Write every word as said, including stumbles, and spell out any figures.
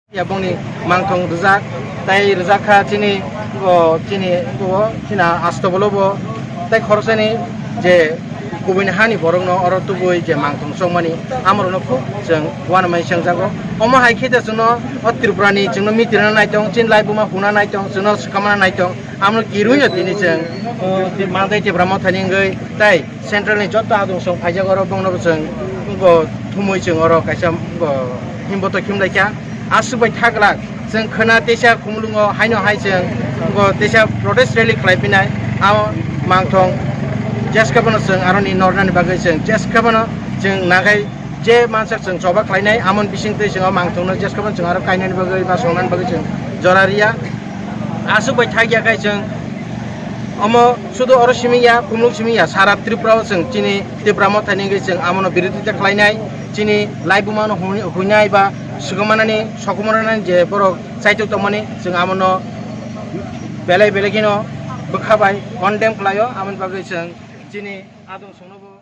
Ya bongni mangthong rijak, tai rijak kha chini, o, chini, o, china astobolo bo, tai khoroksa ni je kubui ni hani borok no oro tubui je mangthong chongmani, amorok no khub chwng uanamani chengjago. Omo hai khe da chwngno o Tripura ni chwngno mitirna naitong, chini laibuma huna naitong, chwngno swkamana naitong, amno kirui no tini chwng, o, mandai Tipra Mothani wngwi tai Central ni joto adung song phaijak oro bongno bo chwng bo thumui chwng oro kaisa bo himboto khimlai kha. Aswk bai thaglak chwng khwna teisa khumulungo haino hai chwng bo teisa protest rally khlai phinai. Amo mangthong jeskabano chwng aroni nornani bagwi chwng jeskabano chwng nagai je mansak chwng choba khlainai amon bisingtwi chwng o mangthongno jeskabano chwng aro kainani bagwi ba songnani bagwi chwng jora riya. Aswk bai thakya khai chwng omo sudu oro simi ya, kumluk simi ya, sara Tripura o chwng chini Tipra Mothani wngwi chwng amono birodita khlainai, chini laibuma no huni-, huinai ba swkangmanani sokomornani je borok chaitok tongmani chwng amono belai belai kheno bwkha bai condemn khlaio, amoni bagwi chwng chini adung songno bo